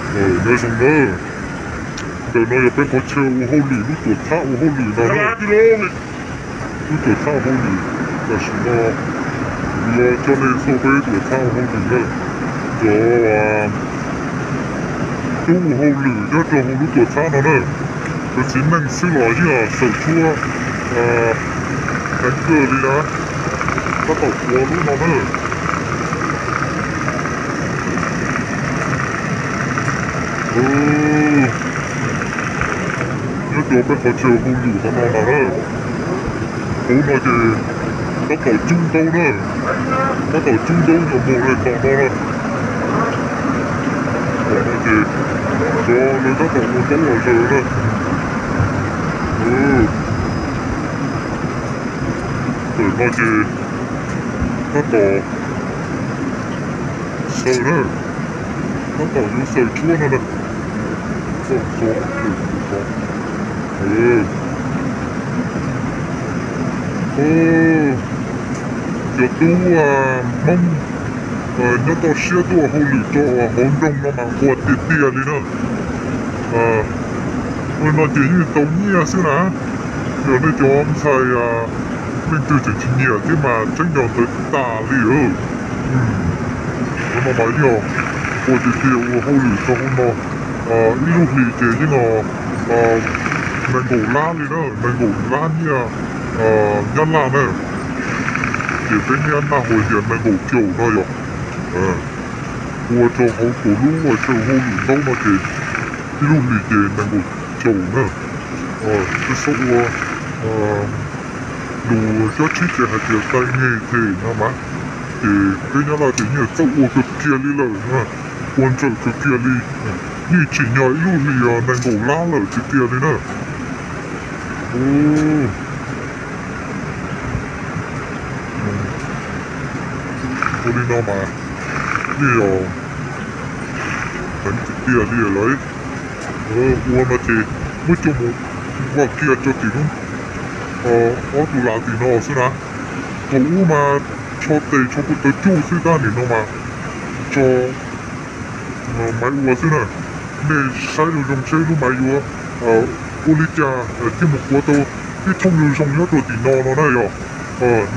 Nyob zoo nawb, ntawm no yog peb qhov chaw ua hauj lwm, lub tuam txhab ua hauj lwm no na. Lub tuam txhab hauj lwm, tam sim no yuav coj nej txog peb tuam txhab ua hauj lwm na. Cov tub ua hauj lwm nyob rau hauv lub tuam txhab no na, cov txiv neej xwb los yeej xaws tshuab heev kawg li na. Tab tom ua lub no na. Nyob rau peb qhov chaw hauj lwm qhov no na, hauv no ces tab tom cub ntaub na, tab tom cub ntaub nyuam mus li tom no na. Tom no ces cov lawv tab tom ua ntaub los zaws na. Tom no ces tab tom xaws na, tab tom yuav xaws tshuab no na. Cov tub Hmoob nyob toj siab tuaj ua hauj lwm rau hauv nroog no mas nquag tiag tiag li na. Ua no ces yeej tau nyiaj xwb na. Yog nej cov ntxhais leej twg tseem tsis nyiam thiab mas tseeb yog ntawd tas li. Ua no mas yog nquag tiag tiag, ua hauj lwm rau hauv no ib lub hlis ces yeej nees nkaum lab li na, nees nkaum lab nyiaj Nyab Laj na. Ces peb Nyab Laj hais tias nees nkaum caum no yog ua rau hauv tus lub ua chaw hauj lwm ntaub no ces ib lub hlis ces nees nkaum caum na. Peb txhob ua lus Nyab Laj ces hais tias tay nghề thèm no mas, ces peb Nyab Laj ces yeej txawj ua kawg kiag li lawm, ua ntsawm kawg kiag li. Yeej tsim nyog ib lub hlis nees nkaum lab lawm tiag tiag li na. Ua li no mas yeej yog heev tiag tiag li lawm. Ua no ces muab coj mus nqa kiag rau tim lub ob tug lav tim no xwb na. Thaum ub mas tsho tes tsho kuj tawv cuj xwb, tab nim no mas tso maiv ua xwb na. Nej saib zoo zoo seb lub maiv yuav ua li cas thiaj mus kuav tau ib thooj zoo zoo nyob rau tim no no na yog.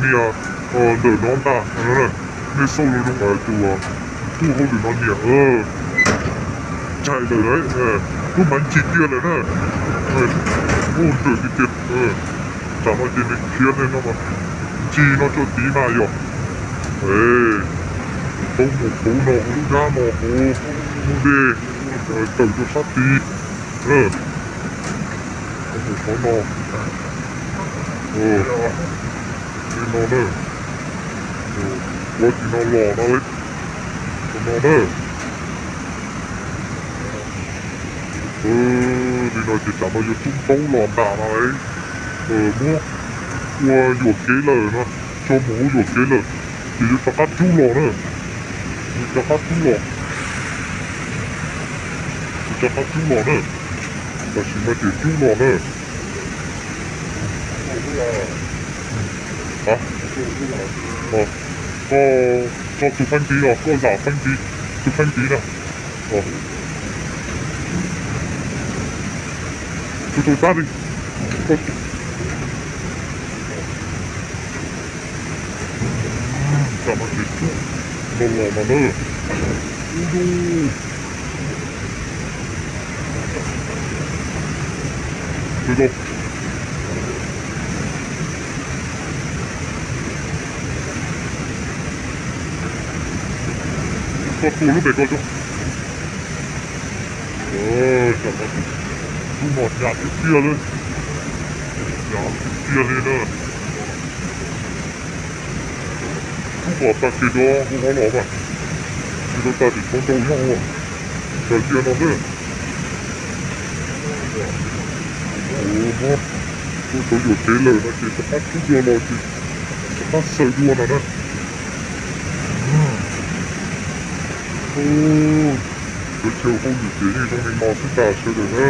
Nias ntawm no ntag. Nej xauj zoo zoo tus tub hauj lwm no nias, tsaig lawm, lub maiv ncig kiag lawm na. Ua ntsawm tiag tiag. Tsam no ces nws khiav li no mas ncig no rau tid mas yog. Tau mus hauv no, hauv lub dab no, hauv lub dej, tawm rau sab tid. Mus qhov no, li no na, ua tim no los no, qhov no na. Li no ces tsam no yuav rub ntaub los nram no, muab ua yuam kev lawm no, tso mus hauv yuam kev lawm, ces yuav rov qab rub los na, yuav rov qab rub los, yuav rov qab rub los na, tam sim no ces rub los na. Koj, koj tus feeb tid los, koj zam feeb tid, tus feeb tid na. Tus tus tab li, koj, tam no ces rub los los mas na. Ub, tus tus Koj tua lub pem ko zoo. Tam no tus tub no hnyav tiag tiag li, hnyav tiag tiag li na. Tub kom tag kis rau hauv qhov los mas, tsis tau tag tim tshav nraud nyob ua, tawm cia no xwb. Ua, muab ua tau yuam kev lawm no ces rov qab rub dua los ces rov qab xaws dua no na. Cov chaw hauj lwm ces yeej zoo li no xwb ntag sawv daws na.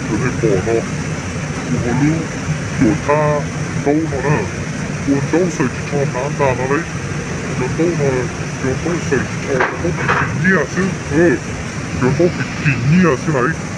Cov nej pom no, ua hauv lub tuam txhab ntaub no na, ua ntaub xaws ris tsho hnav ntag no li. Cov ntaub no, cov ntaub xaws ris tsho, cov ntaub tsis tsim nyiaj xwb. Cov ntaub tis tis nyiaj xwb na.